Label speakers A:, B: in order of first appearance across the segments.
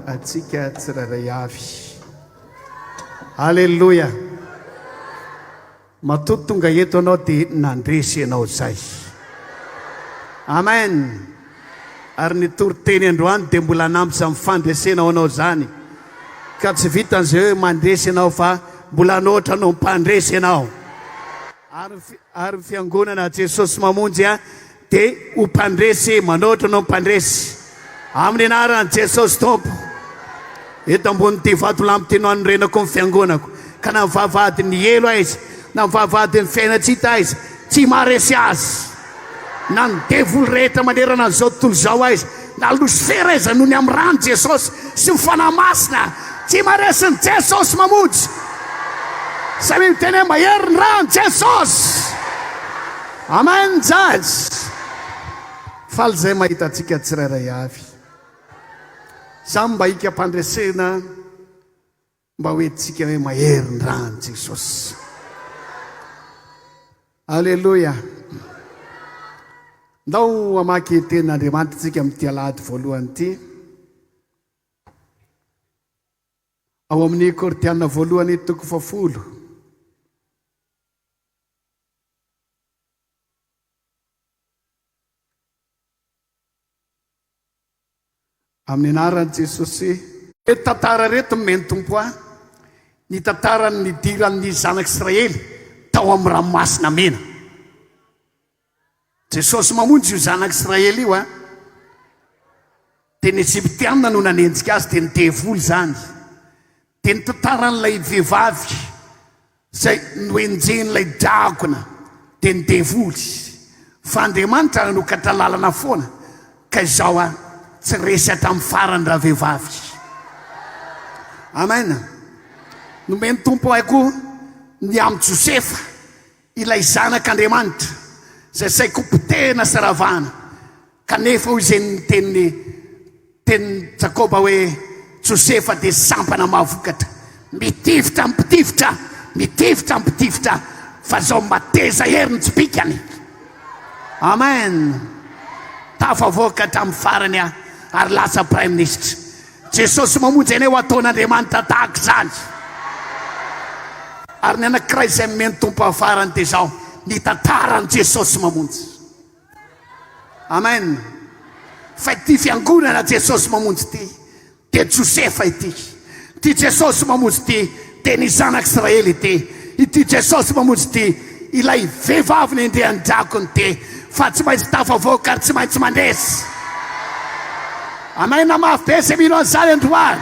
A: Antsika tsirairay avy. Aleloia! Matoa tonga eto ianao dia nandresy ianao izay. Amen! Ary ny toriteny androany dia mbola hanampy izany fandresena ho anao izany. Ka tsy vitan'izay hoe mandresy ianao fa mbola hanoatra noho mpandresy ianao. Ary ny fiangonana Jesosy Mamonjy dia ho mpandresy manoatra noho mpandresy. Amin'ny anaran'i Jesosy Tompo. Eto ambonin'ity vatolampy ity no hanorenako ny fiangonako. Ka na ny vavahadin'ny helo aiza, na ny vavahadin'ny fiainana-tsy hita aiza, tsy maharesy azy. Na ny devoly rehetra manerana an'izao tontolo izao aiza, na losifera aiza noho ny amin'ny ran'i Jesosy sy ny Fanahy Masina, tsy maharesy ny Jesosy mamonjy. Samia miteny hoe mahery ny ran'i Jesosy. Amen Judge. Faly izay mahita antsika tsirairay avy. Samy mba hikam-pandresena. Mba ho entintsika hoe mahery ny ran'i Jesosy. Aleloia. Ndao hamaky tenin'Andriamanitra isika amin'ity alahady voalohany ity. Ao amin'ny Korintiana voalohany toko fahafolo. Amin'ny anaran'i Jesosy. Ireto tantara ireto nomen'ny Tompo ahy, ny tantaran'ny nidiran'ny zanak'Israely tao amin'ny ranomasina mena. Jesosy mamonjy io zanak'Israely io a. Dia ny Egyptiana no nanenjika azy, dia ny devoly izany. Dia ny tantaran'ilay vehivavy izay nohenjehin'ilay dragona dia ny devoly. Fa Andriamanitra nanokatra lalana foana ka izao a tsy resy hatramin'ny farany ravehivavy. Amen. Nomen'ny Tompo ahy koa ny amin'i Josefa ilay zanak'Andriamanitra izay saika ho potehina sy ravana Kanefa hoy izay ny tenin'i tenin'i Jakoba hoe, Josefa dia sampana mahavokatra, mitifitra mpitifitra, mitifitra mpitifitra, fa izao mateza hery ny tsipìkany. Amen. Tafavoaka hatramin'ny farany aho ary lasa praiminisitra. Jesosy mamonjy anay ho ataon'Andriamanitra tahaka izany. Ary ny anankiray izay nomen'ny Tompo ahy farany dia izao, ny tantaran'i Jesosy mamonjy. Amen. Fa ity fiangonana Jesosy mamonjy ity dia Josefa ity. Ity Jesosy mamonjy ity dia ny zanak'Israely ity. Ity Jesosy mamonjy ity ilay vehivavy nendrehan'ny drakony ity fa tsy maintsy tafavoaka ary tsy maintsy mandresy. Amen mafy be izay mino an'izany androany.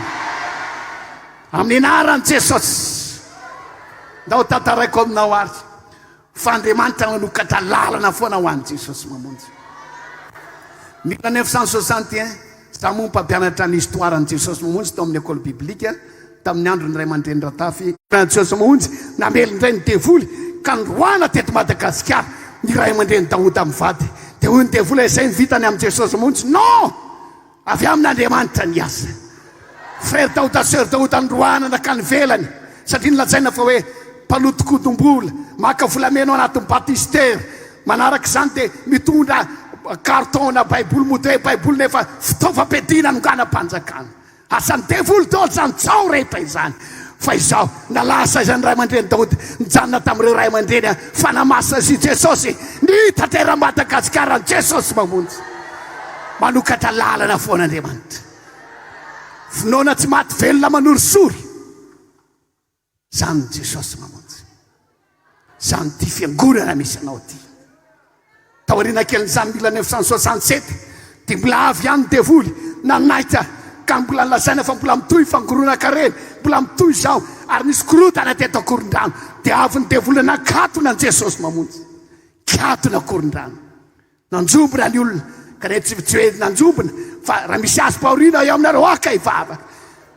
A: Amin'ny anaran'i Jesosy. Ndao tantaraiko aminao ary. Fa Andriamanitra nanokatra lalana foana ho an'i Jesosy mamonjy. 1961, za moa mpampianatra ny histoire an'i Jesosy mamonjy tao amin'ny école biblique tamin'ny andron'ny ray aman-dreny Ratafy. Jesosy mamonjy namely indray ny devoly ka noroahana teto Madagasikara ny ray aman-dreny Daoda mivady. Dia hoy ny devoly izay ny vitany amin'i Jesosy mamonjy. Non! Avy amin'Andriamanitra ny asa. Frère Daouda, Sœur Daouda noroahana nankany ivelany satria nolazaina fa hoe mpanodinkodim-bola, maka volamena ao anatin'ny batistera. Manaraka izany dia mitondra carton-na baiboly mody hoe baiboly nefa fitaovam-piadiana hanonganam-panjakana. Asan'ny devoly daholo izany tsaho rehetra izany. Fa izao, na lasa aiza ny ray aman-dreny Daouda, nijanona tamin'ireo ray aman-dreny Fanahy Masina sy Jesosy, nitatra eran'i Madagasikara an'i Jesosy mamonjy. Manokatra lalana foana Andriamanitra. Finoana tsy maty velona manorisory. Zany Jesosy mamonjy. Zany ity fiangonana misy anao ity. Taoriana kelin'izany 1967 dia mbola avy ihany ny devoly nanaitra ka mbola nolazaina fa mbola mitohy fangoronan-karena, mbola mitohy izao ary nisy korontana teto Ankorondrano. Dia avy ny devoly nanakatona an'i Jesosy mamonjy. Katona Ankorondrano. Nanjombona ny olona, kanefa tsy tsy hoe nanjombona fa raha misy azom-pahoriana eo aminareo aoka hivavaka.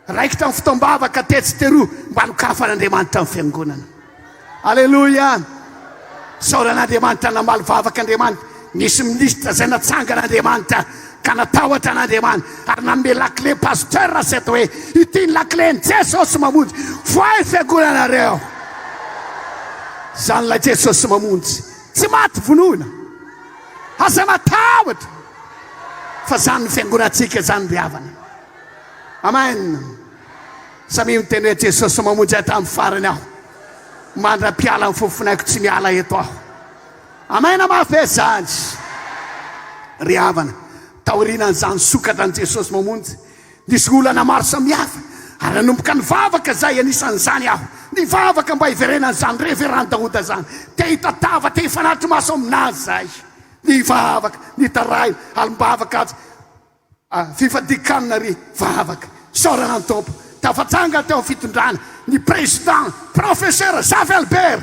A: Raikitra ny fotoam-bavaka tetsy teroa mba hanokafan'Andriamanitra ny fiangonana. Aleloia! Isaorana Andriamanitra namaly vavaka Andriamanitra. Nisy minisitra izay natsangan'Andriamanitra ka natahotra an'Andriamanitra ary nanome lakile pasteur Raseta hoe ity ny lakilen'i Jesosy mamonjy. Voay fiangonanareo. Izany ilay Jesosy mamonjy. Tsy maty vonoina. Aza matahotra fa zany ny fiangonantsika zany ry havana. Amen. Samia miteny hoe Jesosy mamonjy ahy hatramin'ny farany aho. Mandra-piala ny fofonaiko tsy miala eto aho. Amen mafy be zany. Ry havana, taorianan'izany sokatra an'i Jesosy mamonjy, nisy olana maro samihafa ary nanomboka nivavaka izay anisan'izany aho. Nivavaka mba hiverenan'izany Reverend Daoda izany. Te hitatava, te hifanatri-maso aminazy izahay. Nivavaka, nitaraina, alim-bavaka aza. Fifadian-kanina ry vavaka. Isaorana ny Tompo. Tafatsangana teo amin'ny fitondrana ny Président Professeur Zafy Albert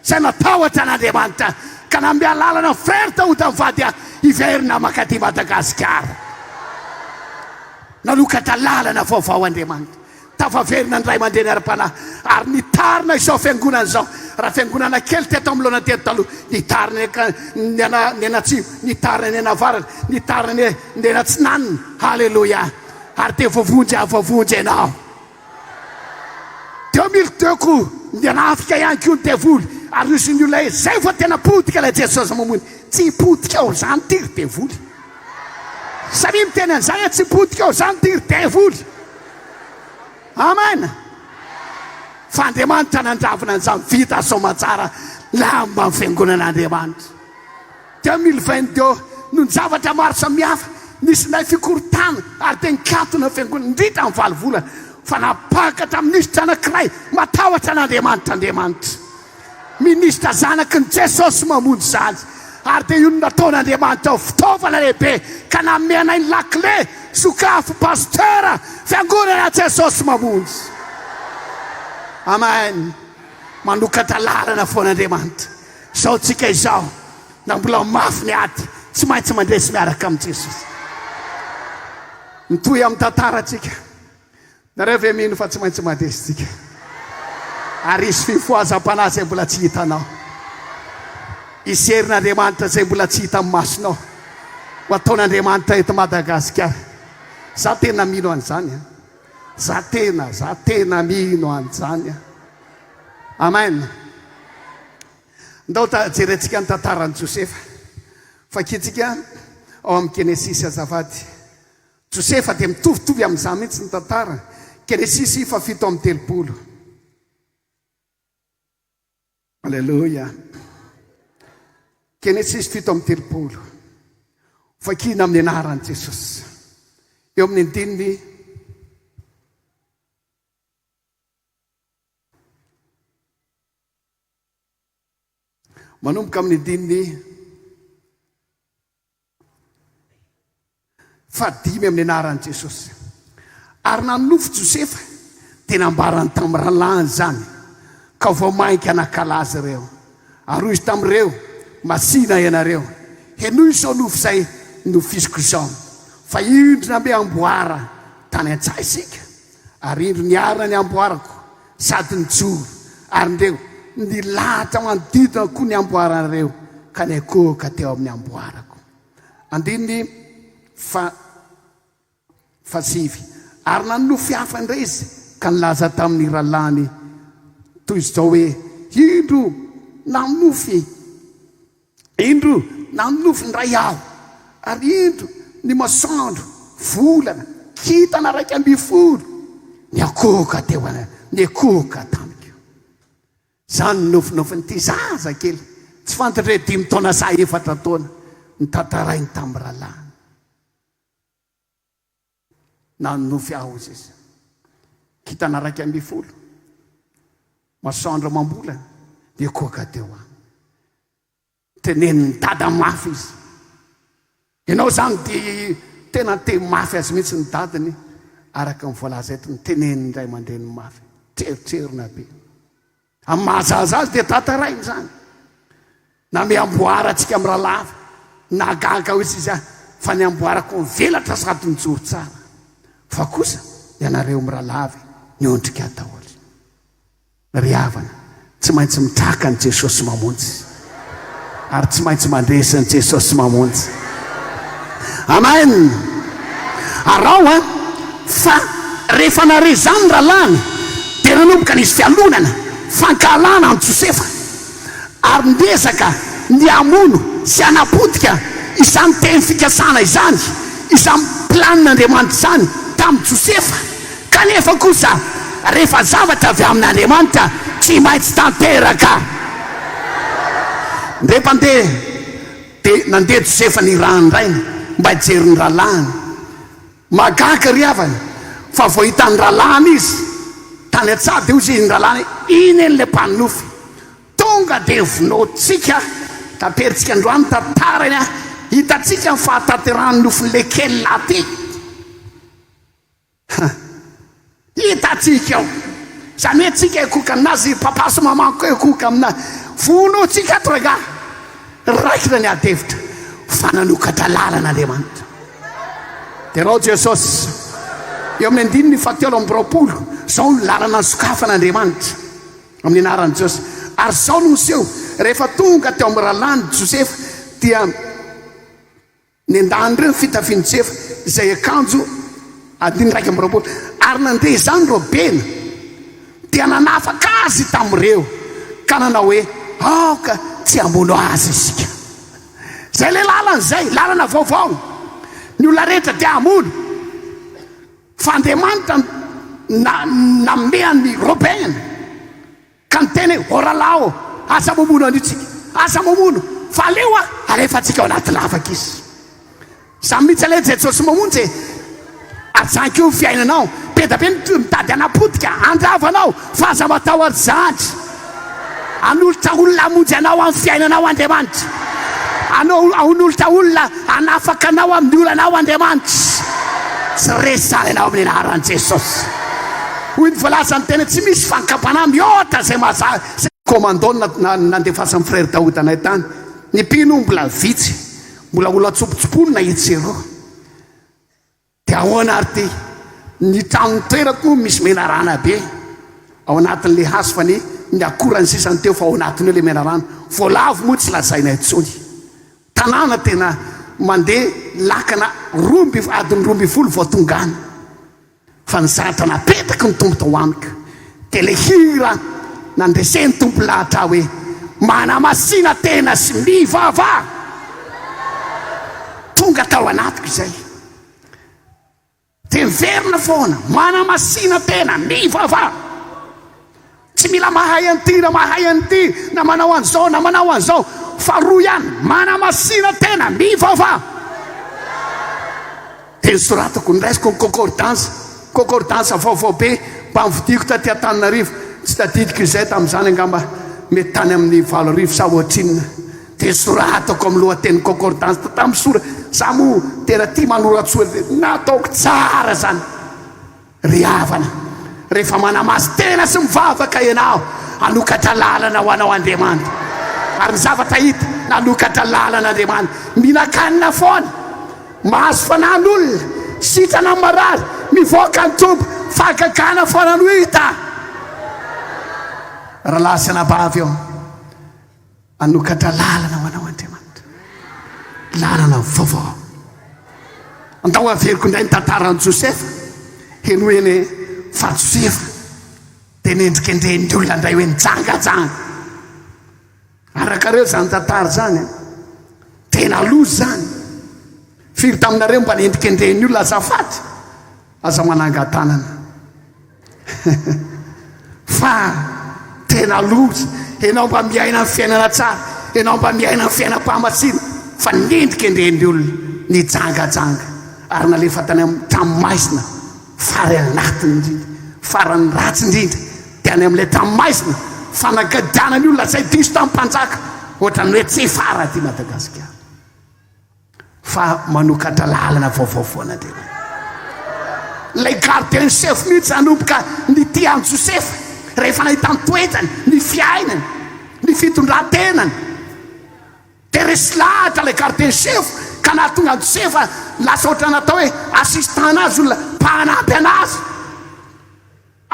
A: izay natahotra an'Andriamanitra ka nanome alalana ny Frère Daouda mivady hiverina mankaty Madagasikara. Nanokatra lalana vaovao Andriamanitra. Tafaverina ny ray aman-dreny ara-panahy ary nitarina izao fiangonana izao. Raha fiangonana kely teto amloana teto taloha, nitarina ny nianatsimo, nitarina ny anavaratra, nitarina ny nianatsinanana. Haleloia! Ary dia voavonjy aho, voavonjy ianao. 2002 koa nianafika ihany koa ny devoly ary nisy ny olona hoe zay vao tena potika ilay Jesosy mamonjy. Tsy potika ao izany ity ry devoly. Samia miteny an'izany hoe tsy potika ao izany ity ry devoly. Amen! Fa Andriamanitra nandravona an'izany vita soamantsara lamba ny fiangonan'Andriamanitra. 2022 noho ny zavatra maro samihafa, nisy indray fikorontanana ary dia nikatona ny fiangonana nandritra ny valo volana. Fa nampakatra minisitra anankiray matahotra an'Andriamanitra Andriamanitra. Minisitra zanaky ny Jesosy mamonjy izany ary dia io no nataon'Andriamanitra ho fitaovana lehibe ka nanome anay ny lakile sokafo Pasteur fiangonana Jesosy mamonjy. Amen. Manokatra lalana foana Andriamanitra. Izao tsika izao na mbola mafy ny ady tsy maintsy mandresy miaraka amin'i Jesosy. Mitohy amin'ny tantara tsika. Nareo ve mino fa tsy maintsy mandresy tsika? Ary hisy fifohazam-panahy izay mbola tsy hitanao. Hisy herin'Andriamanitra izay mbola tsy hita amin'ny masonao. Ho ataon'Andriamanitra eto Madagasikara. Za tena mino an'izany an. Za tena, za tena mino an'izany an. Amen. Ndao jerentsika ny tantaran'i Josefa. Vakintsika ao amin'ny Genesisy azafady. Josefa dia mitovitovy amin'izany mihitsy ny tantara, Genesisy faha 37. Aleloia. Genesisy 37. Vakina amin'ny anaran'i Jesosy. Eo amin'ny andininy Manomboka amin'ny andininy Fahadimy amin'ny anaran'i Jesosy. Ary nanonofy Josefa, dia nambarany tamin'ny rahalahiny izany, ka vao mainka nankalaza ireo. Ary hoy izy tamin'ireo, Masìna ianareo, henoy izao nofy izay nofisiko izao, fa indro nanome amboara tany an-tsaha isika, ary indro niarina ny amboarako, sady nijoro, ary indreo, nilahatra manodidina koa ny amboaranareo, ka niankohoka teo amin'ny amboarako. Andininy faha fahasivy. Ary nanonofy hafa indray izy ka nilaza tamin'ny rahalahiny toy izao hoe, Indro nanonofy, indro nanonofy indray aho, ary indro ny masoandro, volana, kintana 11 niankohoka teo, niankohoka tamiko. Izany no nofinofin'ity zaza kely, tsy fantatra hoe dimy taona sa efatra taona, notantarainy tamin'ny rahalahiny. Nanonofy aho, hozy izy. Kintana 11, masoandro amam-bolana, nikoaka teo aminy. Tenenin'i dada mafy izy. Ianao izany dia tena niteny mafy azy mihitsy ny dadiny, araka ny voalaza eto, nitenenin'ny ray aman-dreniny mafy. Tseritrerona be. Amin'ny maha zaza azy dia tantarainy izany. Nanome amboara antsika amin'ny rahalahy. Nahagaga hoy izy ahy fa ny amboarako mivelatra sady mijoro tsara. Fa kosa ianareo mirahalahy niondrika daholo. Ry havana, tsy maintsy mitraka an'i Jesosy mamonjy. Ary tsy maintsy mandresy an'i Jesosy mamonjy. Amen! Araho an, fa rehefa nare izany ny rahalahiny, dia nanomboka nisy fialonana, fankahalana an'i Josefa, ary niezaka ny hamono sy hanapotika izany teny fikasana izany, izany planin'Andriamanitra izany tamin'i Josefa. Kanefa kosa rehefa zavatra avy amin'Andriamanitra tsy maintsy tanteraka. Ndre mpandeha dia nandeha Josefa nirahan'ny rainy mba hijery ny rahalahiny. Mahagaga ry havana fa vao hitan'ny rahalahiny izy tany an-tsaha dia hoy izy ny rahalahiny iny eny ilay mpanonofy. Tonga dia vonointsika, taperintsika androany ny tantarany an, hitantsika ny fahatanterahan'ny nofin'ilay kely lahy ity. Ha! Hitantsika ao. Izany hoe tsika hikoka aminazy, papa sy maman koa hikoka aminazy. Vonointsika ato rangahy. Raikitra ny ady hevitra fa nanokatra lalana Andriamanitra. Derao Jesosy. Eo amin'ny andininy fahatelo amby 20, izao ny lalana nosokafan'Andriamanitra. Amin'ny anaran'i Jesosy. Ary izao no niseho, rehefa tonga teo amin'ny rahalahiny Josefa, dia nendahan'ireo ny fitafian'i Josefa, izay akanjo, andininy 21, ary nandeha izany Robena, dia nanafaka azy tamin'ireo, ka nanao hoe, Aoka tsy hamono azy isika. Izay ilay lalana izay, lalana vaovao. Ny olona rehetra dia hamono. Fa Andriamanitra nanome an'i Robena, ka niteny hoe, O rahalahy ô, aza mamono an'io tsika, aza mamono, fa aleo alefantsika ao anaty lavaka izy. Izany mihitsy anie Jesosy mamonjy e! Ajanko eo ny fiainanao, be dia be ny mitady hanapotika, handrava anao, fa aza matahotra izany. Hanolotra olona hamonjy anao amin'ny fiainanao Andriamanitra. Hanolotra olona hanafaka anao amin'ny olanao Andriamanitra. Tsy resy izany ianao amin'ny anaran'i Jesosy. Hoy ny voalazan'ny teny, tsy misy fankam-panahy mihoatra izay mahaza. Commando nandefasan'i Frère Daoud anay tany. Ny mpino mbola vitsy, mbola olona tsompotsimponina etsy sy eroa. Dia ahoana ary ty? Ny tranon'ny toerako moa misy menarana be ao anatin'ilay hazo fa ny ny akorany sisa no teo fa ao anatiny ao ilay menarana. Voalavo moa tsy lazaina intsony. Tanàna tena mandeha lakana roa amby adiny 12 vao tonga any. Fa ny zavatra napetaky ny Tompo tao amiko dia ilay hira nandresen'ny Tompo lahatra ahy hoe manamasina tena sy mivavaha. Tonga tao anatiko izay. Dia miverina foana, manamasina tena, mivavaha. Tsy mila mahay an'ity na mahay an'ity na manao an'izao na manao an'izao fa roa ihany, manamasina tena, mivavaha. Dia nosoratako, noraisiko ny concordance, concordance vaovao be mba novidiako taty Antananarivo, tsy tadidiko izay tamin'izany angamba mety tany amin'ny 8000 sa ohatrinona. Dia soratako amin'ny lohateny concordance tamin'ny sora, za moa tena tia manoratsoratra, nataoko tsara zany. Ry havana, rehefa manamasin-tena sy mivavaka ianao, hanokatra lalana ho anao Andriamanitra. Ary ny zavatra hita, nanokatra lalana Andriamanitra. Mihinan-kanina foana, mahazo fanahy ny olona, sitrana ny marary, mivoaka ny Tompo, fahagagana foana no hita. Rahalahy sy anabavy ô, Hanokatra lalana ho anao Andriamanitra. Lalana vaovao. Andao averiko indray ny tantaran'i Josefa. Henoy anie fa Josefa dia nendrikendrehin'ny olona indray hoe nijangajanga. Arakareo izany tantara izany. Tena loza izany. Firy taminareo mba nendrikendrehin'ny olona azafady? Aza manangan-tanana fa tena loza. Ianao mba miaina ny fiainana tsara, ianao mba miaina ny fiainam-pahamasina fa nendrikendrehin'ny olona nijangajanga ary nalefa tany amin'ny tranomaizina farany anatiny indrindra, farany ratsy indrindra dia any amin'ilay tranomaizina fanagadiana ny olona izay diso tamin'ny mpanjaka ohatran'ny hoe tsy fara aty Madagasikara. Fa manokatra lalana vaovao foana Andriamanitra. Ilay gardien chef mihitsy nanomboka nitia an'i Josefa rehefa nahita ny toetrany, ny fiainany, ny fitondran-tenany. Dia resy lahatra ilay gardien chef ka nahatonga an'i Josefa lasa ohatran'ny natao hoe assistant anazy, olona mpanampy anazy.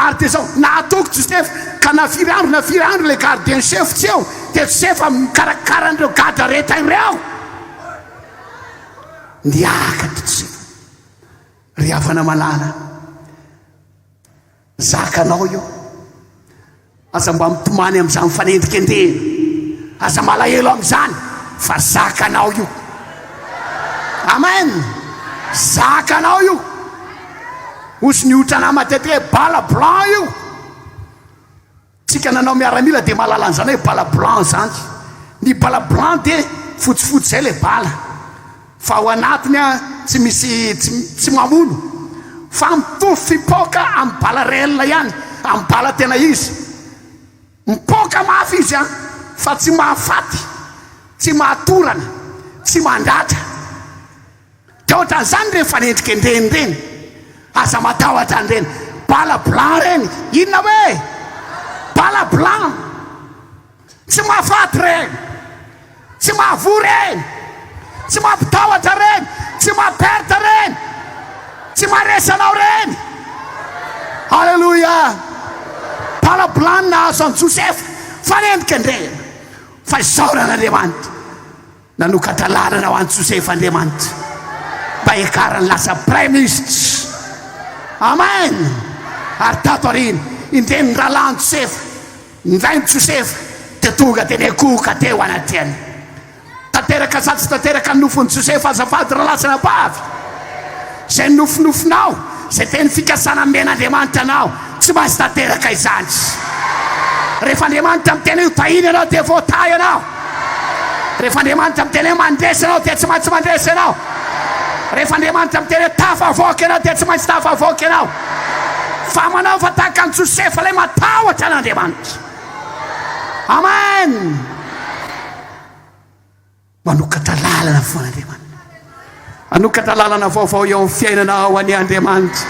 A: Ary dia izao, nahatoky Josefa, ka na firy andro na firy andro ilay gardien chef tsy eo, dia Josefa mikarakara an'ireo gadra rehetra ireo. Niakatra Josefa. Ry havana malala, zakanao io. Aza mba mitomany amin'izany fanendrikendrehana. Aza malahelo amin'izany fa zakanao io. Amen. Zakanao io. Osy ny otrana matetika hoe bala blanc io. Tsika nanao miaramila dia mahalala an'izany hoe bala blanc zany. Ny bala blanc dia fotsifotsy zay le bala. Fa ao anatiny a tsy misy tsy mamono. Fa mitovy fipoaka amin'ny bala réel ihany, amin'ny bala tena izy. Mipoaka mafy izy an, fa tsy mahafaty, tsy mahatorana, tsy mandratra. Dia ohatran'izany ireny fanendrikendrehina ireny. Aza matahotra an'ireny bala blanc ireny. Inona hoe? Bala blanc. Tsy mahafaty ireny. Tsy mahavoa ireny. Tsy mampitahotra ireny. Tsy maha-perte ireny. Tsy maharesy anao ireny. Alléluia. Bala blanc nahazo an'i Josefa. Fanendrikendrehina. Fa isaorana Andriamanitra. Nanokatra lalana ho an'i Josefa Andriamanitra mba hiakarany lasa praiminisitra. Amen! Ary tato aoriana, indreny ny rahalahin'i Josefa, ny rain'i Josefa, dia tonga dia niankohoka teo anatrehany. Tanteraka sa tsy tanteraka ny nofin'i Josefa azafady rahalahy sy anabavy? Izay nofinofinao, izay teny fikasana nomen'Andriamanitra anao, tsy maintsy tanteraka izany. Rehefa Andriamanitra miteny hoe hotahiana ianao dia voatahy ianao. Rehefa Andriamanitra miteny hoe mandresy ianao dia tsy maintsy mandresy ianao. Rehefa Andriamanitra miteny hoe tafavoaka ianao dia tsy maintsy tafavoaka ianao. Fa manaova tahaka an'i Josefa ilay matahotra an'Andriamanitra. Amen. Manokatra lalana foana Andriamanitra. Hanokatra lalana vaovao eo amin'ny fiainana ao anie Andriamanitra.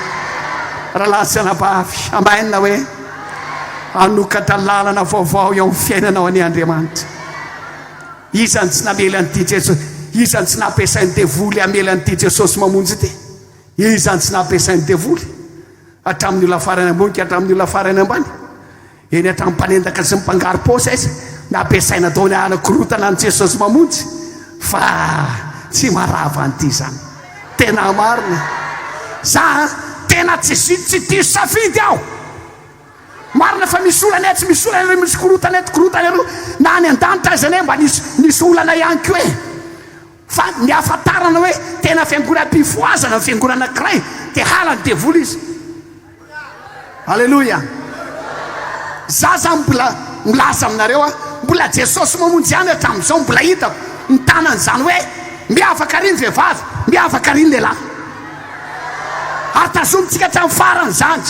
A: Rahalahy sy anabavy, amen hoe hanokatra lalana vaovao eo amin'ny fiainana ao anie Andriamanitra. Iza no tsy namely an'ity Jesosy? Iza no tsy nampiasain'ny devoly hamely an'ity Jesosy mamonjy ity? Iza no tsy nampiasain'ny devoly? Hatramin'ny olona farany ambony ka hatramin'ny olona farany ambany. Eny hatramin'ny mpanendaka sy ny mpangaro-paosy aiza nampiasaina daholo hanakorotana an'i Jesosy mamonjy fa tsy marava an'ity izany. Tena marina. Za tena tsy tsy diso safidy aho. Marina fa misy olana etsy, misy olana eroa, misy korotana eto, korotana eroa. Na any an-danitra aiza anie mba nisy nisy olana ihany koa e. Fa ny ahafantarana hoe tena fiangonam-pifohazana ny fiangonana anankiray dia halan'ny devoly izy. Aleloia. Za zany mbola milaza aminareo a, mbola Jesosy mamonjy ihany hatramin'izao mbola hitako ny tanan'izany hoe miavaka ary ny vehivavy, miavaka ary ny lehilahy. Ary tazomintsika hatramin'ny farany izany.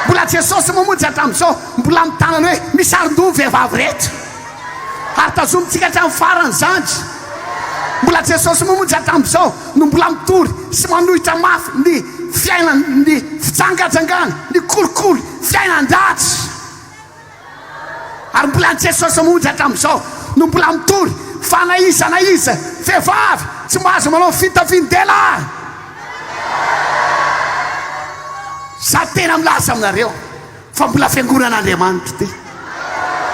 A: Mbola Jesosy mamonjy hatramin'izao, mbola mitana ny hoe misaron-doha ny vehivavy rehetra. Ary tazomintsika hatramin'ny farany izany. Mbola Jesosy mamonjy hatramin'izao no mbola mitory sy manohitra mafy ny fiainana, ny fijangajangana, ny kolikoly, fiainan-dratsy. Ary mbola an'i Jesosy mamonjy hatramin'izao no mbola mitory fa na iza na iza vehivavy tsy mahazo manao fitafian-dehilahy. Za tena milaza aminareo fa mbola fiangonan'Andriamanitra ity.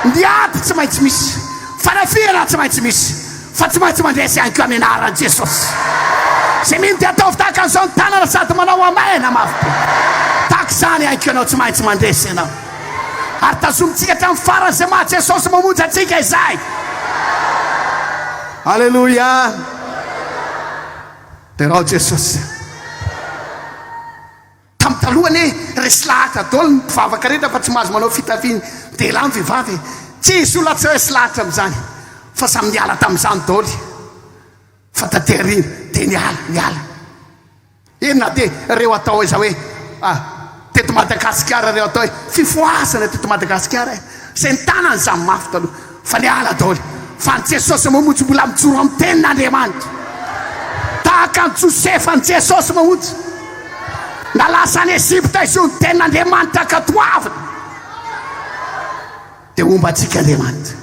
A: Ny ady tsy maintsy misy, fanafihana tsy maintsy misy, fa tsy maintsy mandresy ihany koa amin'ny anaran'i Jesosy. Izay mino dia ataovy tahaka an'izao ny tanana sady manao amena mafy be. Tahaka izany ihany koa ianao tsy maintsy mandresy ianao. Ary tazomintsika hatramin'ny farany izay maha Jesosy mamonjy antsika izay. Aleloia. Derao Jesosy. Tamin'ny taloha anie resy lahatra daholo ny mpivavaka rehetra fa tsy mahazo manao fitafian-dehilahy ny vehivavy e. Tsy hisy olona tsy resy lahatra amin'izany fa samy niala tamin'izany daholo. Fa taty aoriana dia niala, niala. Eny na dia ireo atao aiza hoe ah, teto Madagasikara ireo atao hoe fifohazana teto Madagasikara e. Izay nitanana izany mafy taloha fa niala daholo. Fa ny Jesosy mamonjy mbola mijoro amin'ny tenin'Andriamanitra. Tahaka an'i Josefa ny Jesosy mamonjy. Na lasa any Egypta izy io ny tenin'Andriamanitra ankatoavina. Dia homba antsika Andriamanitra.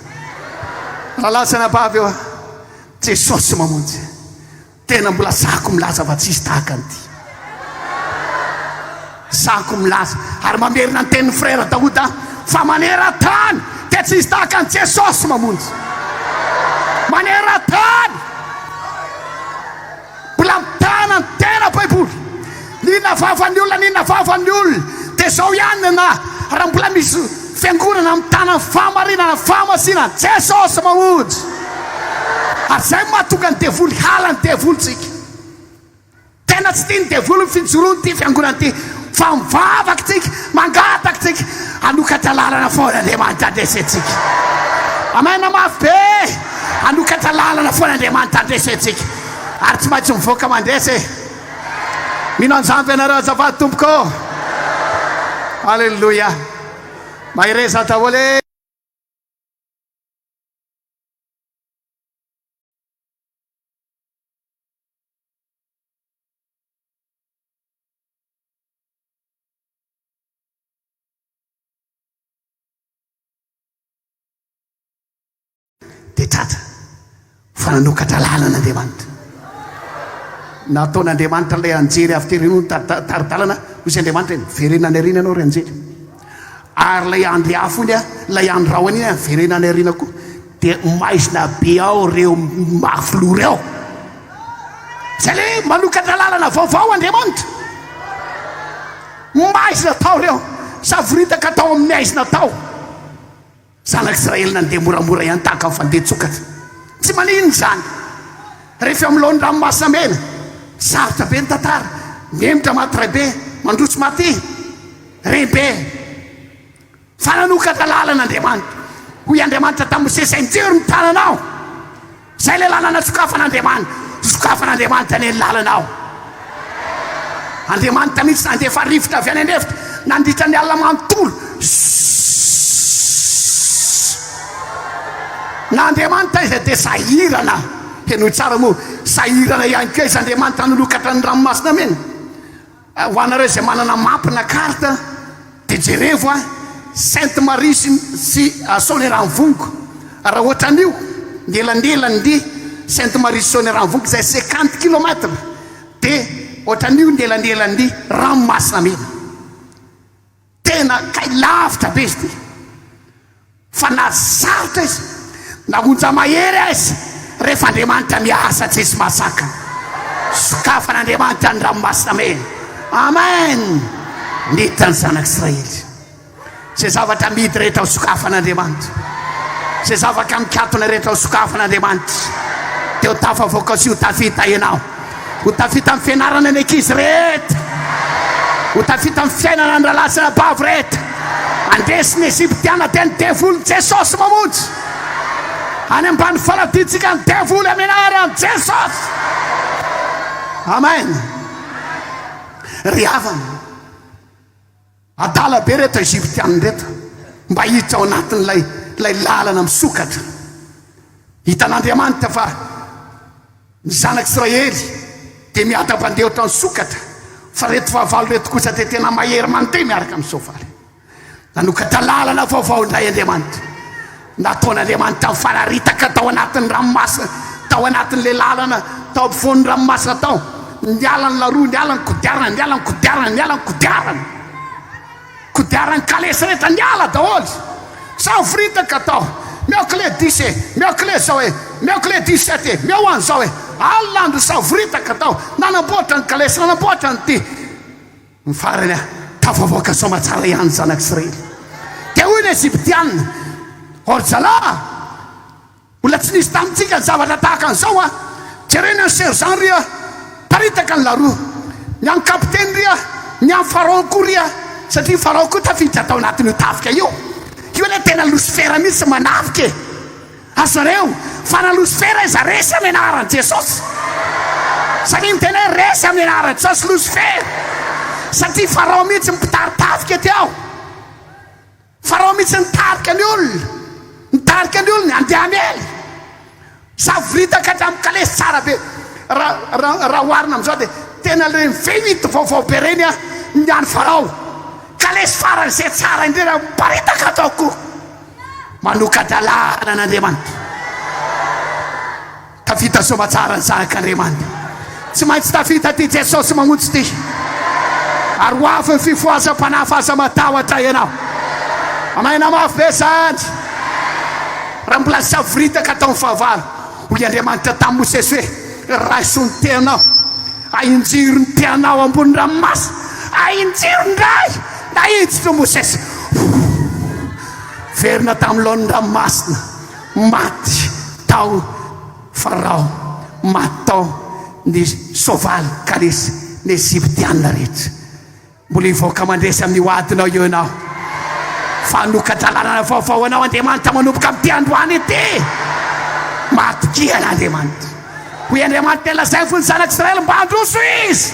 A: Rahalahy sy anabavy eo, Jesosy mamonjy. Tena mbola sahako milaza fa tsisy tahaka an'ity. Sahako milaza ary mamerina ny tenin'i Frère Daoud aho fa maneran-tany dia tsisy tahaka an'i Jesosy mamonjy. Maneran-tany! Mbola mitana ny tena baiboly. N'inona vavan'ny olona n'inona vavan'ny olona dia izao ihany ny anah raha mbola misy fiangonana mitana ny fahamarinana ny fahamasinana Jesosy mamonjy. Ary izay no mahatonga ny devoly hala ny devoly tsika. Tena tsy tian'ny devoly ny fijoroan'ity fiangonana ity fa mivavaka tsika, mangataka tsika, hanokatra lalana foana Andriamanitra handresy antsika. Amen mafy be! Hanokatra lalana foana Andriamanitra handresy antsika. Ary tsy maintsy mivoaka mandresy e. Mino an'izany ve ianareo azafady tompoko? Alléluia. Mahereza daholo e. Dia tratra fa nanokatra lalana Andriamanitra. Nataon'Andriamanitra ilay anjely avy tery no tari-dalana, hoy Andriamanitra hoe miverena any aoriana ianao ry anjely. Ary ilay andry afo iny, ilay andry rahona iny, miverena any aoriana koa. Dia maizina be ao ireo mafy loha ireo. Izay ilay hoe manokatra lalana vaovao Andriamanitra. Maizina tao ireo, savoritaka tao amin'ny haizina tao. Zanak'Israely nandeha moramora ihany tahaka ny fandehan-tsokatra. Tsy maninona izany. Rehefa eo amin'ny laon'ny Ranomasina Mena, sarotra be ny tantara. Mihemotra maty raibe, mandroso maty raibe. Fa nanokatra lalana Andriamanitra. Hoy Andriamanitra tamin'i Mosesy, Enjero ny tananao. Izay ilay lalana sokafan'Andriamanitra. Sokafan'Andriamanitra anie ny lalanao. Andriamanitra mihitsy nandefa rivotra avy any an'efitra nandritra ny alina manontolo. Na Andriamanitra iza dia sahirana. Henoy tsara moa, sahirana ihany koa izy Andriamanitra nanokatra ny ranomasina mena. Ho anareo izay manana map na carte dia jerevo a Sainte Marie sy sy Soanieranivongo raha ohatran'io ny elanelan'ny Sainte Marie sy Soanieranivongo izay 50 kilomètre dia ohatran'io ny elanelan'ny ranomasina mena tena kay lavitra be izy ity. Fa na sarotra izy, na onja mahery aza, rehefa Andriamanitra miasa tsisy mahasakana. Sokafan'Andriamanitra ny ranomasina mena. Amen! Niditra ny zanak'Israely. Izay zavatra amidy rehetra ho sokafan'Andriamanitra. Izay zavatra mikatona rehetra ho sokafan'Andriamanitra. Dia ho tafavoaka sy ho tafita ianao. Ho tafita amin'ny fianarana ny ankizy rehetra. Ho tafita amin'ny fiainana ny rahalahy sy anabavy rehetra. Handresy ny Egyptiana dia ny devoly Jesosy mamonjy. Any ambany faladintsika ny devoly amin'ny anaran'i Jesosy. Amen. Ry havana. Adala be reto Egyptiana reto mba hiditra ao anatin'ilay ilay lalana misokatra. Hitan'Andriamanitra fa ny zanak'Israely dia miadam-pandeha ohatran'ny sokatra, fa reto fahavalo reto kosa dia tena mahery mandeha miaraka amin'ny soavaly. Nanokatra lalana vaovao indray Andriamanitra. Nataon'Andriamanitra nifanaritaka tao anatin'ny ranomasina, tao anatin'ilay lalana tao ampovoan'ny ranomasina tao. Niala ny laroa, niala ny kodiarana, niala ny kodiarana, niala ny kodiarana. Kodiaran'ny kalesy rehetra niala daholo. Savoritaka tao. Meo clé dix e, meo clé zao e, meo clé 17 e, meo an'izao e. Alina andro savoritaka tao. Nanamboatra ny kalesy, nanamboatra an'ity. Ny farany, tafavoaka soamatsara ihany ny zanak'Israely. Dia hoy ny Egyptiana, O ry zalahy, mbola tsy nisy tamintsika ny zavatra tahaka an'izao an! Jereo ny an'ny sergent ry a! Paritaka ny laroa. Ny an'ny kapiteny ry a! Ny an'ny Farao koa ry a! Satria Farao koa tafiditra tao anatin'io tafika io. Io anie tena losifera mihitsy manafika e! Azonareo fa na losifera aiza resy amin'ny anaran'i Jesosy. Satria miteny hoe resy amin'ny anaran'i Jesosy losifera. Satria Farao mihitsy mpitari-tafika ety ao. Farao mihitsy nitarika ny olona. Nitarika ny olony handeha hamely. Savoritaka hatramin'ny kalesy tsara be. Raha raha raha oharina amin'izao dia tena ireny V8 vaovao be ireny ny an'i Farao. Kalesy faran'izay tsara indrindra miparitaka tao koa. Manokatra lalana Andriamanitra. Tafita soamatsara ny zanak'Andriamanitra. Tsy maintsy tafita ity Jesosy mamonjy ity. Ary ho avy ny fifohazam-panahy fa aza matahotra ianao. Amaina mafy be izany. Raha mbola savoritaka tao ny fahavalo, hoy Andriamanitra tamin'i Mosesy hoe, Raiso ny tehinao, ahinjiro ny tehinao ambony ranomasina, ahinjiro indray. Nahitsy Mosesy. Verina tamin'ny laoniny ranomasina. Maty tao Farao. Maty tao ny soavaly kalesy. Ny Egyptiana rehetra. Mbola hivoaka mandresy amin'io adinao io ianao. Fa hanokatra lalana vaovao ho anao Andriamanitra manomboka amin'ity androany ity. Matokia an'Andriamanitra. Hoy Andriamanitra dia lazainy ny zanak'Israely mba handroso izy.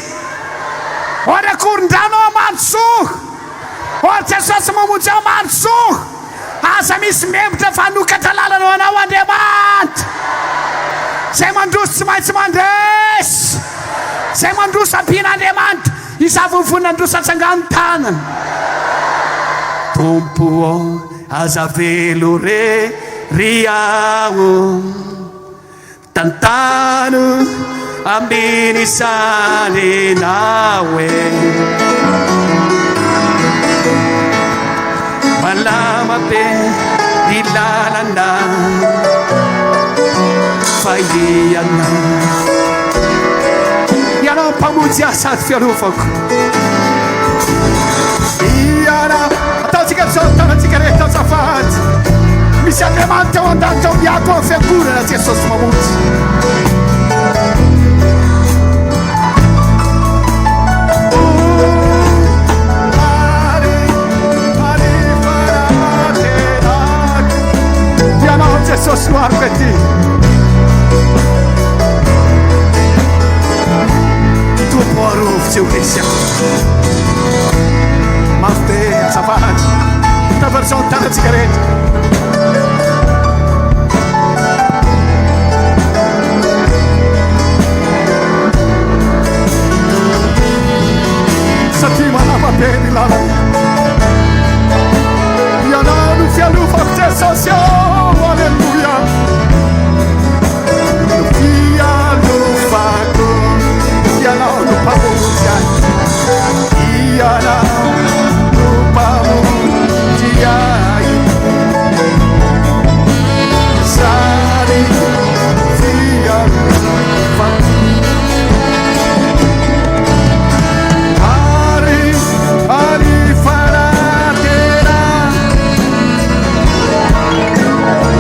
A: Ô ry akorondrano ô, mandrosoa. Ô ry Jesosy mamonjy aho, mandrosoa. Aza misy membotra fa hanokatra lalana ho anao Andriamanitra. Izay mandroso tsy maintsy mandresy. Izay mandroso ampian'Andriamanitra. Iza avy ny nandroso atsangano tanana. Tompo ô, aza avelo re ry aho. Tantano amin'ny saninao e. Malama be ny lalana fa ianao. Ianao mpamonjy ahy sady fiarovako. Ianao. Ataontsika izao ny tanantsika rehetra azafady. Misy Andriamanitra ao an-danitra ao miato amin'ny fiangonana Jesosy mamonjy. Ianao Jesosy no aroko ety. Tompo arovy tsy ho resy aho. Mafy be azafady. Tafarisao ny tanantsika rehetra. Satria manapa be ny lalana. Ianao no fialofako Jesosy ô, Aleloia. No fialofako, Ianao no mpamonjy ahy. Ianao no mpamonjy ahy. Sary fialofako. Ary ary fanatena.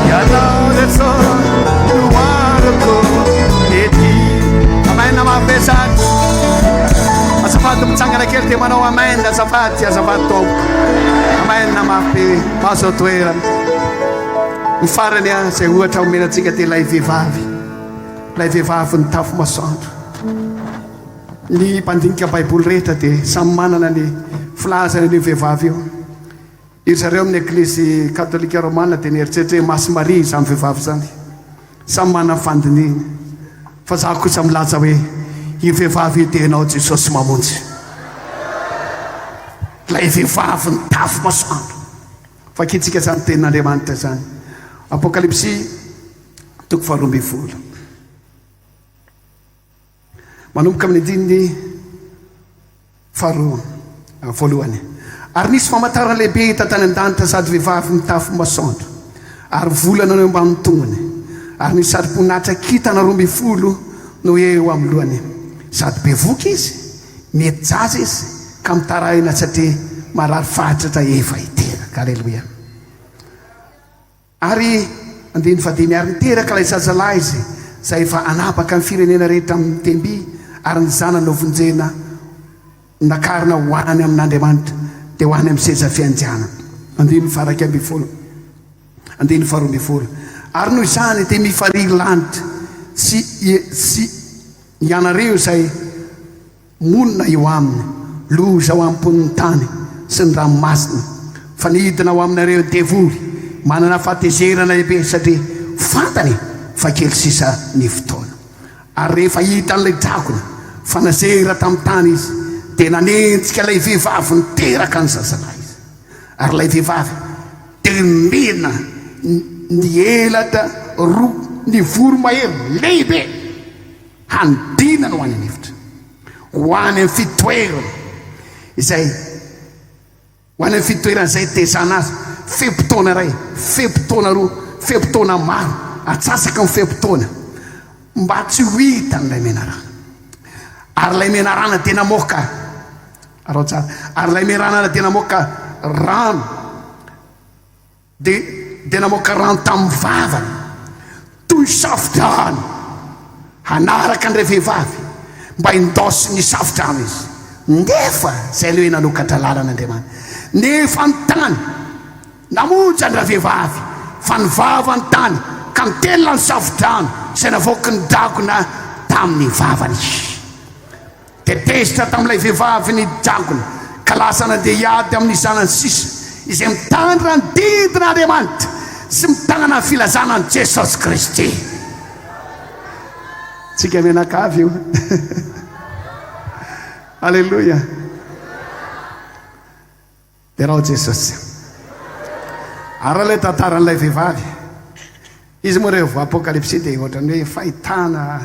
A: Ianao Jesosy no aroko ety. Amen mavesatra. Azafady mitsangana kely dia manao amen azafady azafady tompoko. Amen mafy maso toerana. Ny farany a izay ohatra omena antsika dia ilay vehivavy. Ilay vehivavy nitafy masoandro. Ny mpandinika Baiboly rehetra dia samy manana ny filazany an'io vehivavy io. Ry zareo amin'ny Eglizy Katolika Romana dia nieritreritra hoe Masy Maria izany vehivavy izany. Samy manana ny fandinihiny. Fa izaho kosa milaza hoe io vehivavy io dia ianao Jesosy mamonjy. Ilay vehivavy nitafy masoandro. Vakintsika izany tenin'Andriamanitra izany. Apokalypsy toko faharoa ambin'ny folo. Manomboka amin'ny andininy faharoa voalohany. Ary nisy famantarana lehibe hita tany an-danitra sady vehivavy mitafy masoandro ary volana no eo ambanin'ny tongony ary nisy satroboninahitra kintana 12 no eo amin'ny lohany. Sady bevoka izy, mety zaza izy ka mitaraina satria marary fatratra efa hiteraka. Aleloia. Ary, andininy fahadimy, ary niteraka ilay zazalahy izy, izay efa hanapaka ny firenena rehetra amin'ny tehim-by, ary ny zanany novonjena, nakarina ho any amin'Andriamanitra, dia ho any amin'ny seza fiandrianana. Andininy faha-11, andininy faha-12, ary noho izany dia mifarihy lanitra sy sy ianareo izay Monina eo aminy, loza ho an'ny mponin'ny tany sy ny ranomasina, fa nidina ho aminareo ny devoly, manana fahatezerana lehibe, satria fantany fa kely sisa ny fotoana. Ary rehefa hitan'ilay dragona fa nazera tamin'ny tany izy, dia nanenjika ilay vehivavy niteraka ny zazalahy izy. Ary ilay vehivavy dia nomena ny elatra roa ny voromahery lehibe. Hanidinana ho any an'efitra, ho any amin'ny fitoerana izay, ho any amin'ny fitoerana izay hitezana azy, fe-potoana iray, fe-potoana roa, fe-potoana maro, atsasaky ny fe-potoana, mba tsy ho hitan'ilay menarana. Ary ilay menarana dia namoaka, araho tsara, ary ilay menarana dia namoaka rano, Dia dia namoaka rano tamin'ny vavany toy safodrano hanaraka an'ilay vehivavy. Mba hindaosy ny safodrano izy. Nefa izay ilay hoe nanokatra lalana Andriamanitra. Nefa ny tany namonjy an-dravehivavy, fa nivava ny tany ka nitelina ny safodrano izay navoaky ny dragona tamin'ny vavany. Dia tezitra tamin'ilay vehivavy ny dragona ka lasa nandeha hiady amin'ny zanany sisa izay mitandrina ny didin'Andriamanitra sy mitana ny filazana an'i Jesosy Kristy. Tsika mianakavy io. Aleloia. Derao Jesosy. Ary ilay tantaran'ilay vehivavy. Izy moa rehefa Apokalypsy dia ohatran'ny hoe fahitana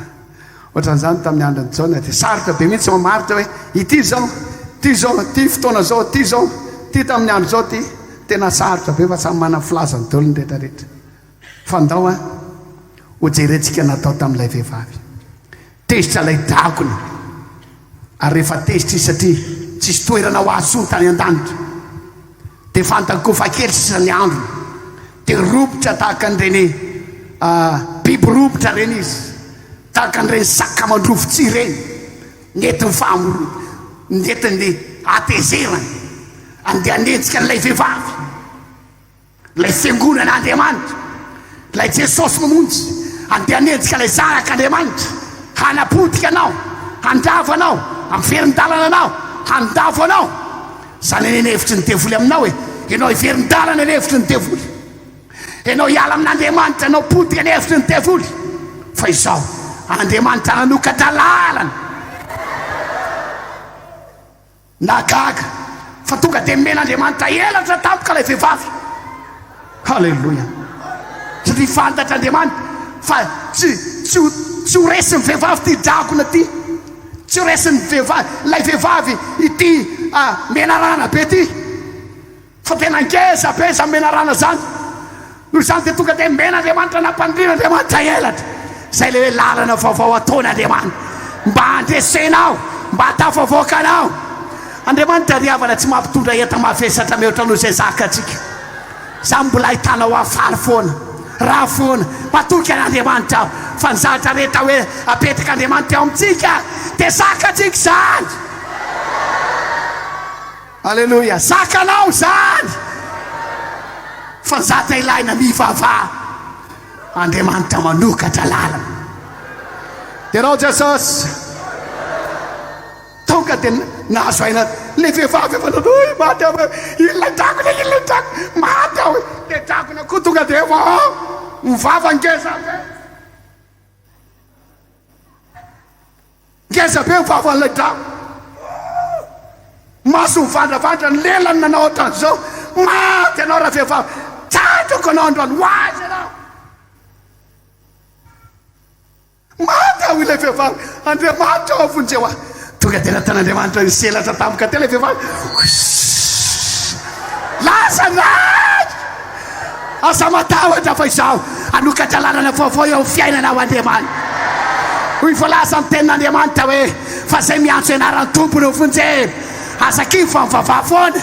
A: ohatran'izany tamin'ny andron'i Jaona dia sarotra be mihitsy mamaritra hoe ity izao, ity izao, ity fotoana izao, ity izao, ity tamin'ny andro izao ity. Tena sarotra be fa samy manana filazany daholo ny rehetrarehetra. Fa ndao an, ho jerentsika natao tamin'ilay vehivavy. Tezitra ilay dragona. Ary rehefa tezitra izy satria tsisy toerana ho azy intsony tany an-danitra, dia fantany koa fa kely sisa ny androny. Dia robotra tahaka an'ireny biby robotra ireny izy, tahaka an'ireny saka mandrovi-tsihy ireny. Nentin'ny fahamorona, nentin'ny hatezerany, andeha hanenjika an'ilay vehivavy. Ilay Fiangonan'Andriamanitra, ilay Jesosy mamonjy, andeha hanenjika ilay Zanak'Andriamanitra, hanapotika anao, handrava anao, hampiverin-dalana anao, handavo anao. Izany anie ny hevitry ny devoly aminao e. Ianao hiverin-dalana ny hevitry ny devoly. Ianao hiala amin'Andriamanitra, ianao potika ny hevitry ny devoly. Fa izao, Andriamanitra nanokatra lalana. Nahagaga fa tonga dia nomen'Andriamanitra elatra tampoka ilay vehivavy. Haleloia! Satria fantatr'Andriamanitra fa tsy tsy ho tsy ho resin'ny vehivavy ity dragona ity. Tsy ho resin'ny vehivavy ilay vehivavy ity ah, menarana be ity. Fa tena ngeza be izany menarana izany. Noho izany dia tonga dia mena Andriamanitra nampandriana Andriamanitra elatra. Izay ilay hoe lalana vaovao ataon'Andriamanitra mba handresenao, mba hatafavoaka anao. Andriamanitra ry havana tsy mampitondra enta-mavesatra mihoatra noho izay zakantsika. Izany mbola ahitanao ahy faly foana, raha foana, matoky an'Andriamanitra aho fa ny zavatra rehetra hoe apetrak'Andriamanitra eo amintsika dia zakantsika izany. Aleloia! Zakanao izany! Fa zatra ilaina mivavaha. Andriamanitra manokatra lalana. Derao Jesosy. Tonga dia nahazo aina ilay vehivavy efa nanao hoe maty aho. Ilay dragona, ilay dragona, maty aho. Ilay dragona koa tonga dia efa mivava ngeza be. Ngeza be ny vavan'ilay drama. Maso mivandravandra, ny lelany nanao ohatran'izao. Maty ianao ravehivavy. Tsatrako anao androany. Ho aiza ianao? Maty aho ilay vehivavy. Andriamanitra ô vonjeo ahy. Tonga dia nataon'Andriamanitra niselatra tampoka teo ilay vehivavy. Lasa ndray! Aza matahotra fa izaho hanokatra lalana vaovao eo amin'ny fiainanao Andriamanitra. Hoy voalaza ny tenin'Andriamanitra hoe fa izay miantso anaran'ny Tompo no vonjena. Aza kivy fa mivavaha foana.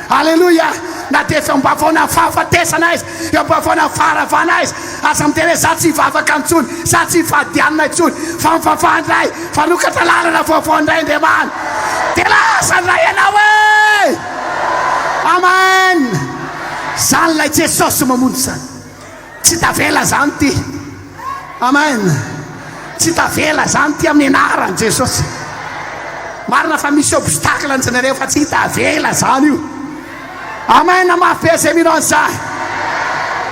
A: Aleloia! Na dia efa am-bavaona ny fahafatesana aiza, eo am-bavaona ny faharavana aiza, aza miteny hoe za tsy hivavaka intsony, za tsy hifady hanina intsony, fa mivavaha indray, fa hanokatra lalana vaovao indray Andriamanitra. Dia lasa indray ianao e! Amen! Zany ilay Jesosy mamonjy zany. Tsy tavela zany ty. Amen. Tsy tavela zany ty amin'ny anaran'i Jesosy. Marina fa misy obstacle ny nareo fa tsy tavela zany io. Amen mafy be zay mino an'izany.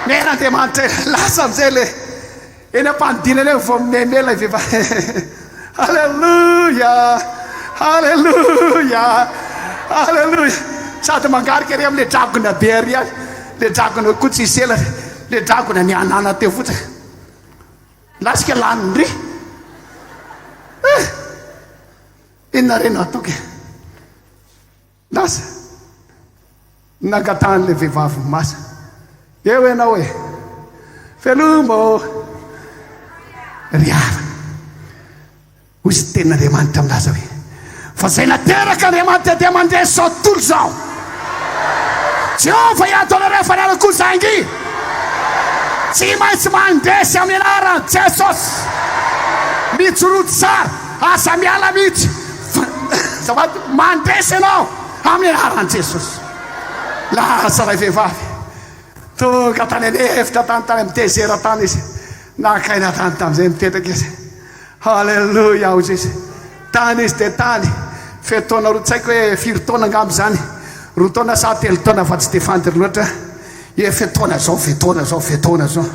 A: Mena Andriamanitra lasa amizay le Eny am-panidinana eny vao mimeme ilay vehivavy. Aleloia! Aleloia! Aleloia! Sady mangarika ery amin'ilay dragona be ary any. Ilay dragona koa tsy hisy elany. Ilay dragona nihanana teo fotsiny. Lasika lanindry. Eh! Inona re no ataoko e? Lasa nangatahan'ilay vehivavy masa. Eo ianao e! Veloma ô! Ry havana, hoy izy tenin'Andriamanitra milaza hoe, fa izay naterak'Andriamanitra dia mandresy izao tontolo izao. Jehovah hiato anareo fa nareo kosa hangy. Tsy maintsy mandresy amin'ny anaran'i Jesosy. Mijoroa tsara. Aza miala mihitsy. Azafady, mandresy ianao amin'ny anaran'i Jesosy. Lasa ilay vehivavy. Tonga tany an'efitra tany, tany amin'ny désert tany izy. Naka aina tany tamin'izay mipetraka izy. Haleloia, hoy izy. Tany izy dia tany. Firy taona roa, tsy haiko hoe firy taona angamba izany. Roa taona sa telo taona fa tsy dia fantatra loatra. Hoe firy taona izao, firy taona izao, firy taona izao.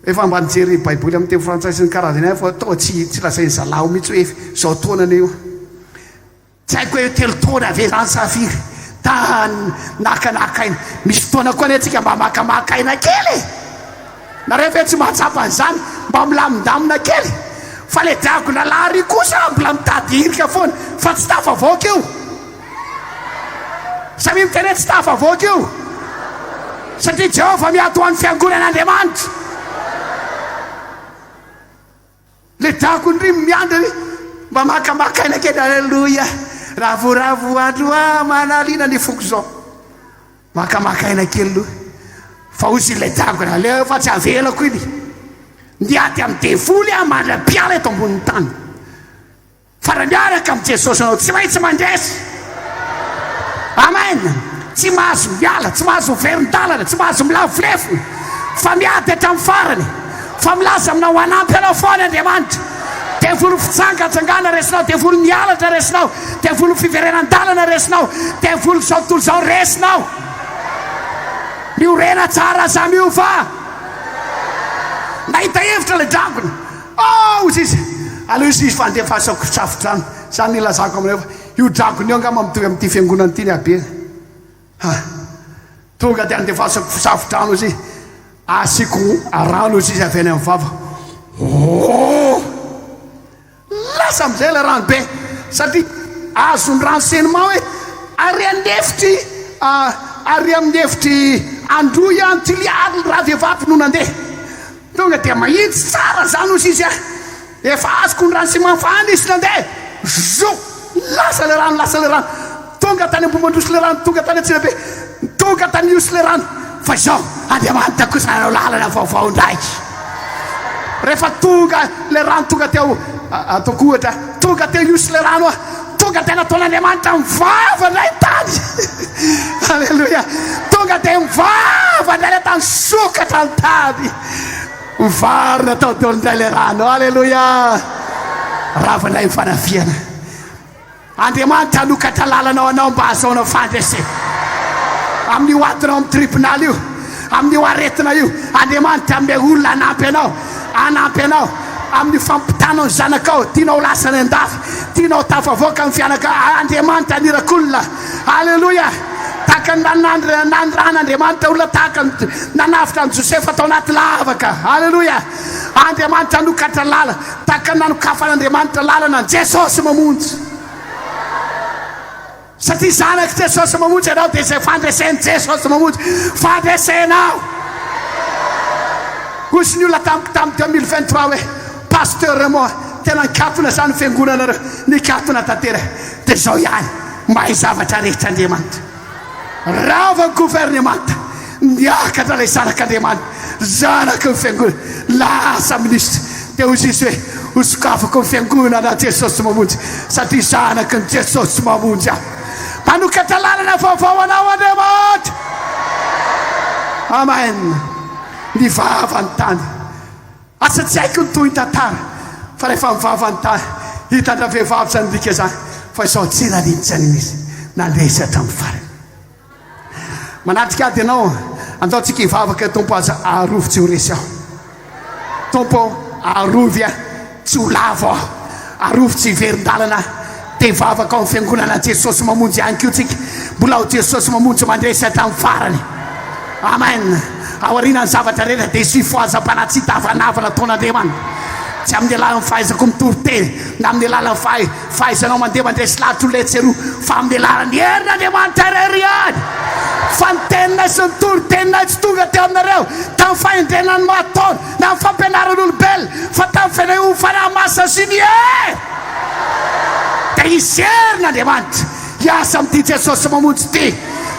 A: Efa mba nijery baiboly amin'ny teny frantsay sy ny karazany ihany fa toa tsy tsy lazain'ny zalahy mihitsy hoe izao taona anie io. Tsy haiko hoe telo taona ve izany sa firy. Tany nakanaka aina. Misy fotoana koa anie tsika mba makamaka aina kely e. Nareo ve tsy mahatsapa an'izany? Mba milamindamina kely. Fa le dragona lahy ry kosa mbola mitady hirika foana fa tsy tafavoaka io. Samia miteny hoe tsy tafavoaka io. Satria Jehovah miato ho an'ny fiangonan'Andriamanitra. Le dragony ry miandry ry mba makamaka aina kely aleloia ravoravo andro aman'alina ny foko zao makamaka aina kely loha fa hozy ilay dragony aleo fa tsy avelako iny miady amin'ny devoly aho mandra-piala eto ambonin'ny tany. Fa raha miaraka amin'i Jesosy ianao, tsy maintsy mandresy. Amen. Tsy mahazo miala, tsy mahazo miverin-dalana, tsy mahazo milavo lefona, fa miady hatramin'ny farany. Fa milaza aminao hanampy anao foana Andriamanitra. Devoly fitsangantsangana resinao, devoly mihalatra resinao, devoly fiverenan-dalana resinao, devoly izao tontolo izao resinao. Miorena tsara aza miova. Nahita hevitra ilay dragona. Oh! Hoy izy, aleo izy fa andefasako safodrano. Izany no ilazako aminareo fa io dragona io angamba mitovy amin'ity fiangonana ity ny habeny. Ha! Tonga dia andefasako safodrano izy, asiako rano izy avy any amin'ny vava. Oh! Lasa amin'izay ilay rano be satria azon'ny renseignement hoe ary an'efitry ary amin'ny efitry Androy any Toliary ny ravehivavy no nandeha. Tonga dia mahitsy tsara zany ozy izy a! Efa azoko ny renseignement fa any izy nandeha! Zo! Lasa le rano, lasa le rano. Tonga tany Ambohimandroso le rano, tonga tany Antsirabe, tonga tany Ihosy le rano. Fa izao, Andriamanitra kosa nanao lalana vaovao indray. Rehefa tonga le rano tonga teo, ataoko ohatra, tonga teo Ihosy le rano, tonga dia nataon'Andriamanitra mivava indray ny tany. Alléluia. Tonga dia mivava indray le tany, sokatra ny tany. Mivarina tao daholo indray le rano. Alléluia. Rava indray ny fanafihana. Andriamanitra hanokatra lalana ho anao mba hahazoanao fandresena. Amin'io adinao amin'ny tribonaly io, amin'io aretina io, Andriamanitra hanome olona hanampy anao, hanampy anao amin'ny fampitanao ny zanakao, tianao ho lasa any an-dafy, tianao ho tafavoaka amin'ny fianaka, Andriamanitra haniraka olona. Aleloia! Tahaka ny nanirahan'Andriamanitra olona tahaka ny nanavotra an'i Josefa tao anaty lavaka. Aleloia! Andriamanitra hanokatra lalana. Tahaka ny nanokafan'Andriamanitra lalana an'i Jesosy mamonjy. Satria zanak'i Jesosy mamonjy ianao dia izay fandresen'i Jesosy mamonjy, fandresenao. Hoy ny olona tamiko tamin'ny 2023 hoe, Pasteur Raymond, tena nikatona izany ny fiangonanareo, nikatona tanteraka. Dia izao ihany, mahay zavatra rehetra Andriamanitra. Rava ny governemanta, niakatra ilay zanak'Andriamanitra, zanaky ny fiangonana, lasa minisitra. Dia hoy Jesoa hoe, hosokafako ny fiangonana Jesosy Mamonjy, satria zanaky ny Jesosy Mamonjy aho. Manokatra lalana vaovao anao Andriamanitra. Amen. Nivava ny tany. Asa tsy haiko ny tohin'ny tantara fa rehefa mivava ny tany hitan-dravehivavy izany midika izany fa izao tsy nanino tsy hanino izy nandresy hatramin'ny farany. Manatrika ady ianao, andao tsika hivavaka Tompo aza arovy tsy ho resy aho. Tompo arovy aho tsy ho lavo aho, arovy tsy hiverin-dalana aho. Dia hivavaka ao amin'ny fiangonana Jesosy Mamonjy ihany koa tsika. Mbola ao Jesosy Mamonjy mandresy hatramin'ny farany. Amen. Aorianan'ny zavatra rehetra dia hisy fifohazam-panahy tsy hita havanavana ataon'Andriamanitra. Tsy amin'ny alalan'ny fahaizako mitory teny, na amin'ny alalan'ny fahay, fahaizanao mandeha mandresy lahatra olona etsy eroa, fa amin'ny alalan'ny herin'Andriamanitra irery ihany. Fa ny teninay sy ny toriteninay tsy tonga teo aminareo tamin'ny fahendrena ny maha-taona, na ny fampianaran'olombelona, fa tamin'ny fanehoan'ny Fanahy Masina sy ny hery. Dia hisy herin'Andriamanitra hiasa amin'ity Jesosy Mamonjy ity.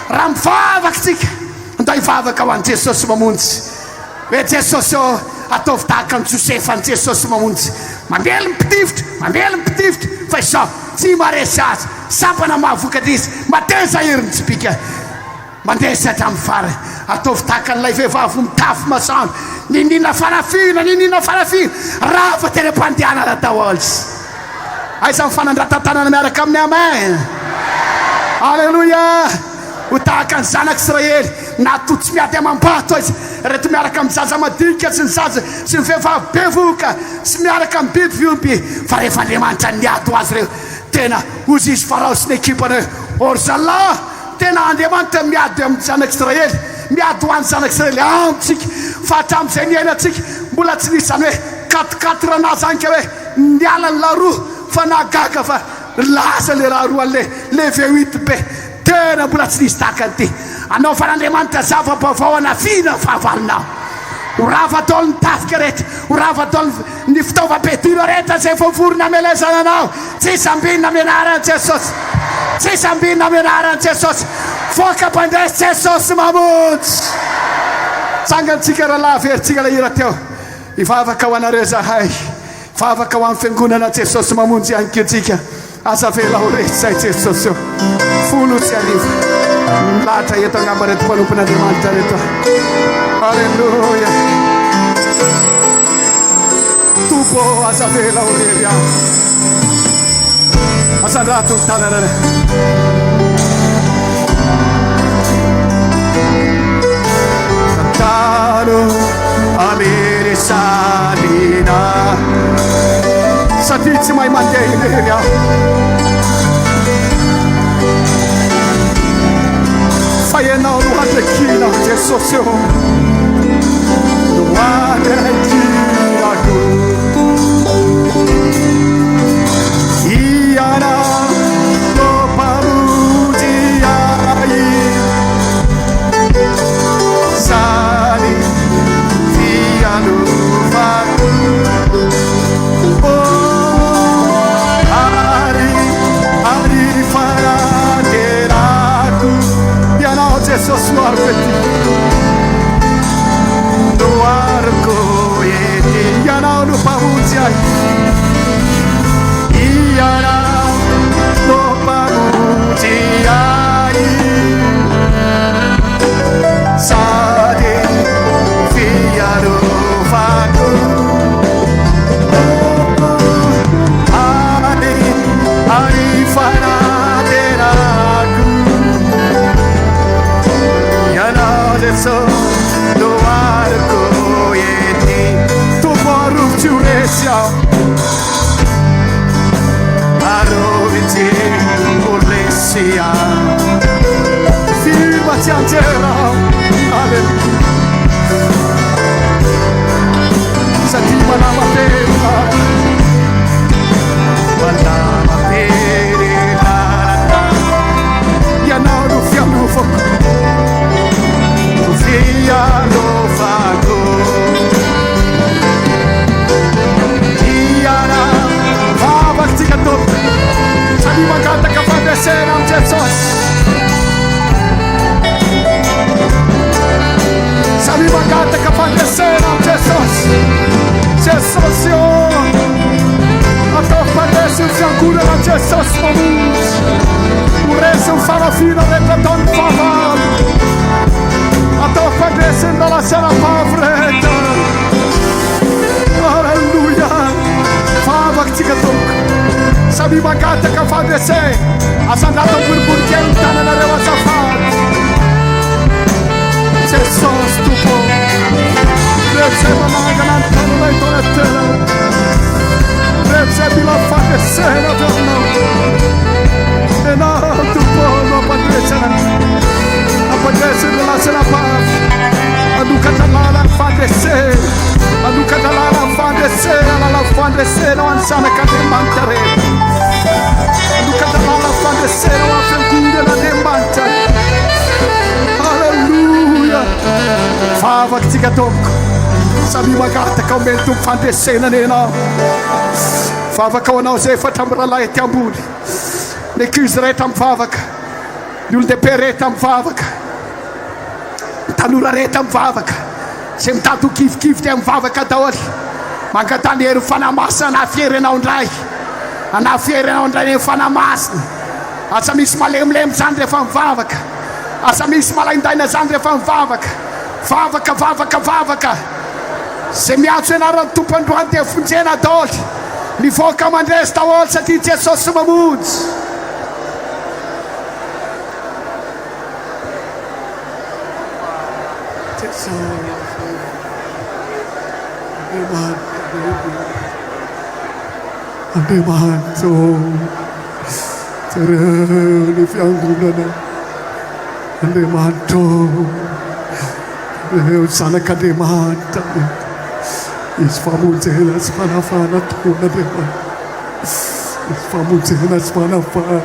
A: Raha mivavaka isika, andao hivavaka ho an'i Jesosy Mamonjy. Hoe Jesosy ô, Ataovy tahaka an'i Josefa an'i Jesosy mamonjy. Mamely ny mpitifitra, mamely ny mpitifitra, fa izao, tsy maharesy azy. Sampana mahavokatra izy, mateza herin'ny tsipìka. Mandresy hatramin'ny farany. Ataovy tahaka an'ilay vehivavy mitafy masoandro. Niniana fanafihana, niniana fanafihana. Rava teny am-pandehanana daholo. Aiza ny fanandratan-tanana miaraka amin'ny Amen? Aleloia! Ho tahaka ny zanak'Israely, na toa tsy miady amam-bato aiza, ireto miaraka amin'ny zaza madinika sy ny zaza sy ny vehivavy bevohoka sy miaraka amin'ny biby fiompy, fa rehefa Andriamanitra niady ho azy ireo, tena hozy izy Farao sy ny ekipany hoe, Ô ry zalahy, tena Andriamanitra miady amin'ny zanak'Israely, miady ho an'ny zanak'Israely amintsika, fa hatramin'izay niainantsika, mbola tsy nisy izany hoe quatre-quatre na izany ka hoe Niala ny laroa fa nahagaga fa lasa le laroa le le V8 be tena mbola tsy nisy tahaka an'ity. Anaovan'Andriamanitra zava-baovao hanafihina ny fahavalonao. Ho rava daholo ny tafika rehetra, ho rava daholo ny fitaovam-piadiana rehetra izay voavorona hamelezana anao. Tsy hisy ambinina amin'ny anaran'i Jesosy. Tsy hisy ambinina amin'ny anaran'i Jesosy. Voaka mpandresy Jesosy mamonjy. Tsangantsika rahalahy, averintsika ilay hira teo. Hivavaka ho anareo izahay. Vavaka ho an'ny fiangonana Jesosy mamonjy ihany koa tsika. Aza avela ho resy izay Jesosy ô. 1010. Milahatra eto angamba reto mpanompon'Andriamanitra reto. Alléluia. Tompo ô, aza avela ho rery aho. Asandrato ny tananareo. Tantano amin'ny salina satria tsy mahay mandeha irery aho. Fa ianao no andrakina Jesosy ô. No andrekinako. Ianao no mpamonjy ahy. Zany fialofako. Oh, ary ary fanantenako. Ianao Jesosy no aroko ety. No aroko ety. Ianao no mpamonjy ahy. Ianao no mpamonjy ahy. Sady fiarovako. Ary ary fanantenako. Ianao Jesosy no aroko ety. Tompo arovy tsy ho resy aho. Arovy tsy ho resy aho. Firma tsy anjera aho. Aleloia. Satria manama-perina. Manama-perina. Ianao no fialofako. No fialofako. Ianao vavakitsika Tompo. Samy mangataka fandresena amin'i Jesosy. Samy mangataka fandresena amin'i Jesosy. Jesosy ô. Ataovy mpandresy ny fiangonana Jesosy mamonjy. Ho resy ny fanafiana rehetra ataon'ny fahavalo. Ataovy mpandresy ny lalasana-pavy rehetra. Alléluia. Vavakitsika Tompoko. Samy mangataka fandresena. Asandrato boribory kely ny tananareo azafady. Jesosy Tompo. Rehetra izay manangana ny tanana eto anaty. Rehetra izay mila fandresena avy aminao. Ianao Tompo no hampandresy anay. Hampandresy ny latsina-bavy. Hanokatra lalan'ny fandresena. Hanokatra lalan'ny fandresena, lalan'ny fandresena ho an'ny zanak'Andriamanitra rehetra. Hanokatra lalan'ny fandresena ho an'ny fiangonan'Andriamanitra. Alléluia. Vavakitsika tompoko. Samy mangataka omeny Tompo fandresena anie ianao. Vavaka ho anao izay efa hatramin'ny rahalahy ety ambony. Ny ankizy rehetra mivavaka. Ny olon-dehibe rehetra mivavaka. Ny tanora rehetra mivavaka. Izay mitady ho kivikivy dia mivavaka daholo. Mangataha ny herin'ny Fanahy Masina hanafy hery anao indray. Hanafy hery anao indray ny Fanahy Masina. Aza misy malemilemy izany rehefa mivavaka. Aza misy malaindaina izany rehefa mivavaka. Vavaka, vavaka, vavaka. Izay miantso anaran'ny Tompo androany dia vonjena daholo. Mivoaka mandresy daholo satria Jesosy mamonjy. Andriamanitra ô, jereo ny fiangonana. Andriamanitra ô, jereo ny zanak'Andriamanitra. Izy famonjena sy fanafahana tokoa Andriamanitra. Izy famonjena sy fanafahana.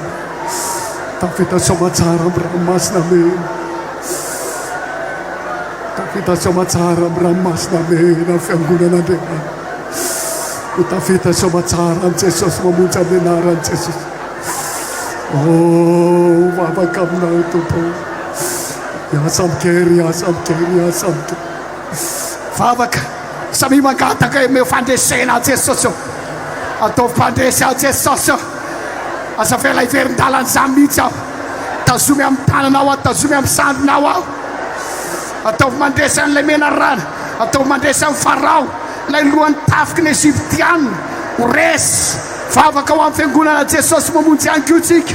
A: Tafita soamatsara amin'ny ranomasina mena. Tafita soamatsara amin'ny ranomasina mena fiangonan'Andriamanitra. Ho tafita soamatsara amin'i Jesosy mamonjy amin'ny anaran'i Jesosy. Oh, vavaka aminao Tompo. Hiasa amin-kery, hiasa amin-kery, hiasa amin-kery. Vavaka. Samia mangataka omeo fandresena aho Jesosy ô. Ataovy mpandresy aho Jesosy ô. Aza avela hiverin-dalana izany mihitsy aho. Tazomy amin'ny tananao aho, tazomy amin'ny sandrinao aho. Ataovy mandresy an'ilay menarana, ataovy mandresy an'i Farao, ilay lohan'ny tafiky ny Egyptiana. Ho resy. Vavaka ho an'ny fiangonana Jesosy mamonjy ihany koa tsika.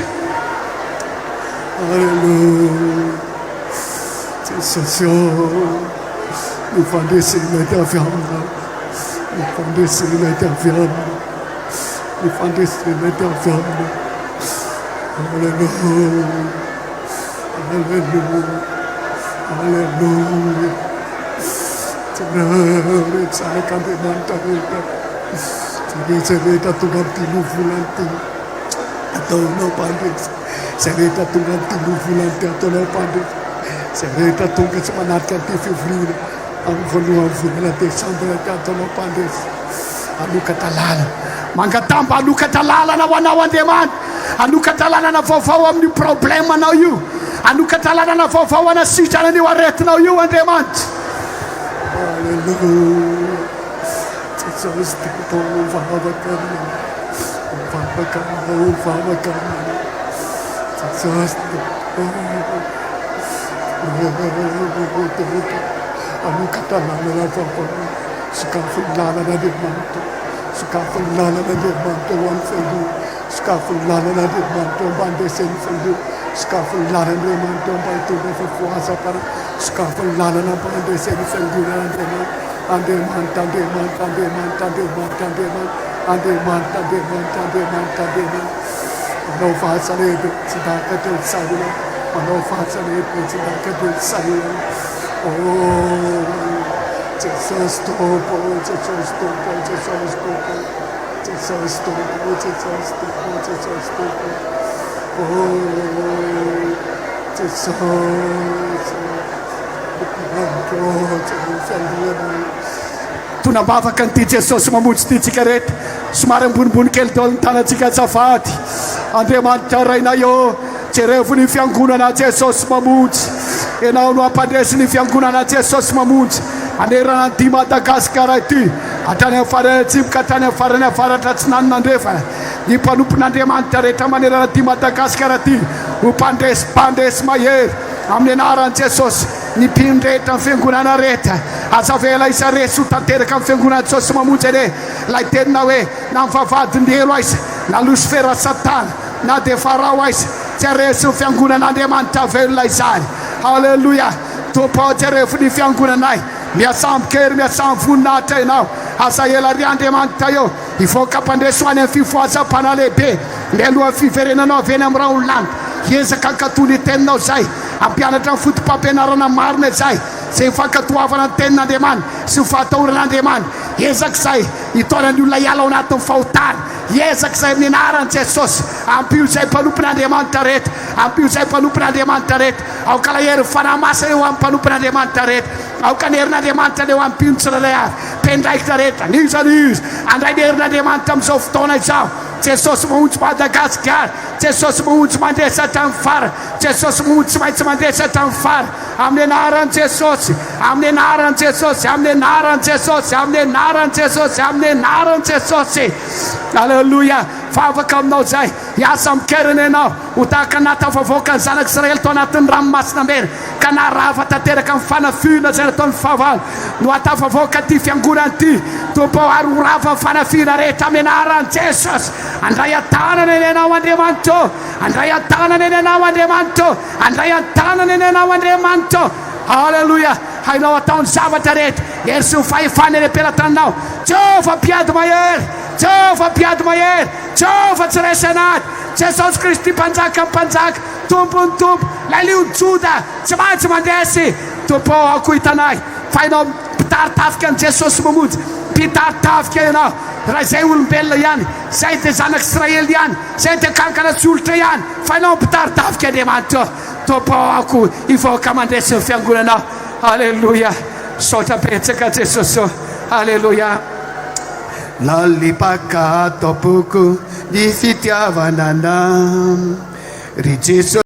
B: Alléluia. Jesosy ô. Ny fandresena dia avy Aminao. Ny fandresena dia avy Aminao. Ny fandresena dia avy Aminao. Alléluia. Alléluia. Alléluia. Jereo ry zanak'Andriamanitra rehetra. Jereo izay rehetra tonga amin'ity lovolana ity. Ataonao mpandresy. Izay rehetra tonga amin'ity lovolana ity ataonao mpandresy. Izay rehetra tonga tsy manatrika an'ity fivoriana amin'ny voalohan'ny volana desambra ity ataonao mpandresy.
A: Hanokatra lalana. Mangataha mba hanokatra lalana ho anao Andriamanitra. Hanokatra lalana vaovao amin'io problème anao io. Hanokatra lalana vaovao hanasitrana an'io aretinao io Andriamanitra.
B: Alléluia. Jesosy Tompo mivavaka aminao. Mivavaka aminao, mivavaka aminao. Jesosy Tompo. Tompo. Hanokatra lalana vaovao. Sokafy ny lalana Andriamanitra. Sokafy ny lalana Andriamanitra ho an'ny fiangonana. Sokafy ny lalana Andriamanitra mba handresen'ny fiangonana. Sokafy ny lalana Andriamanitra mba hitondra fifohazam-panahy. Sokafy ny lalana mba handresen'ny fiangonana Andriamanitra. Andriamanitra, Andriamanitra, Andriamanitra, Andriamanitra, Andriamanitra, Andriamanitra, Andriamanitra, Andriamanitra, Andriamanitra. Manao vatsa lehibe tsy takatry ny saina. Manao vatsa lehibe tsy takatry ny saina. Oh, Jesosy Tompo, Jesosy Tompo, Jesosy Tompo. Jesosy Tompo, Jesosy Tompo, Jesosy Tompo. Oh, Jesosy.
A: Tonam-bavaka an'ity Jesosy mamonjy ity tsika rehetra. Somary ambonimbony kely daholo ny tanantsika azafady. Andriamanitra Rainay ô, jerevo ny fiangonana Jesosy mamonjy. Ianao no hampandresy ny fiangonana Jesosy mamonjy. Manerana an'ity Madagasikara ity, hatrany amin'ny farany atsimo ka hatrany amin'ny farany avaratra atsinanana andrefana. Ny mpanompon'Andriamanitra rehetra manerana an'ity Madagasikara ity ho mpandresy mpandresy mahery. Amin'ny anaran'i Jesosy, ny mpino rehetra, ny fiangonana rehetra, aza avela hisy haresy ho tanteraka amin'ny fiangonan'i Jesosy mamonjy anie ilay teninao hoe, na ny vavahadin'ny helo aiza, na Losifera Satana, na dia Farao aiza, tsy haresy ny fiangonan'Andriamanitra velona izany. Haleloia! Tompo ô, jerevo ny fiangonanay, miasambo-kery, miasambo-voninahitra Ianao, aza ela ry Andriamanitra eo. Hivoaka mpandresy ho any amin'ny fifohazam-panahy lehibe mialohan'ny fiverenanao avy eny amin'ny rahon'ny lanitra. Hiezaka hankatò ny Teninao izahay, hampianatra ny fotopampianarana marina izahay, izay ny fankatoavana ny Tenin'Andriamanitra sy ny fahatahorana Andriamanitra. Hiezaka izahay hitaona ny olona hiala ao anatin'ny fahotana. Hiezaka izahay amin'ny anaran'i Jesosy. Ampio izahay mpanompon'Andriamanitra rehetra. Ampio izahay mpanompon'Andriamanitra rehetra. Aoka ilay herin'ny Fanahy Masina eo amin'ny mpanompon'Andriamanitra rehetra. Aoka ny herin'Andriamanitra anie ho amin'ny mpino tsirairay avy, mpiandraikitra rehetra, n'iza n'iza, handray ny herin'Andriamanitra amin'izao fotoana izao. Jesosy mamonjy Madagasikara. Jesosy Mamonjy mandresy hatramin'ny farany. Jesosy Mamonjy tsy maintsy mandresy hatramin'ny farany. Amin'ny anaran'i Jesosy, amin'ny anaran'i Jesosy, amin'ny anaran'i Jesosy, amin'ny anaran'i Jesosy, amin'ny anaran'i Jesosy. Aleloia. Vavaka aminao izay. Hiasa amin-keriny ianao. Ho tahaka ny nahatafavoaka ny zanak'Israely tao anatin'ny ranomasina mena, ka naharava tanteraka ny fanafihana izay nataon'ny fahavalo, no hahatafavoaka ity fiangonana ity, Tompo ô, ary ho rava ny fanafihana rehetra amin'ny anaran'i Jesosy. Handray an-tanana eny Ianao, Andriamanitra ô. Handray an-tanana eny Ianao, Andriamanitra ô. Handray an-tanana eny Ianao, Andriamanitra ô. Aleloia! Hainao atao ny zavatra rehetra. Hery sy ny fahefana eny am-pelatananao. Jehovah mpiady mahery! Jehovah mpiady mahery! Jehovah tsy resy an'ady! Jesosy Kristy Mpanjakan'ny mpanjaka, Tompon'ny tompo, ilay Lion'i Joda, tsy maintsy mandresy! Tompo ô, aoka ho hitanay fa Ianao mpitari-tafika an'i Jesosy mamonjy, mpitari-tafika Ianao. Raha izay olombelona ihany, izay dia zanak'Israely ihany, izay dia kankana sy olitra ihany, fa Ianao mpitari-tafika Andriamanitra ô. Tompo ô, aoka hivoaka mandresy ny fiangonanao. Aleloia! Misaotra betsaka Jesosy ô. Aleloia! Lalipaka ato am-poko ny fitiavana anao ry Jesosy.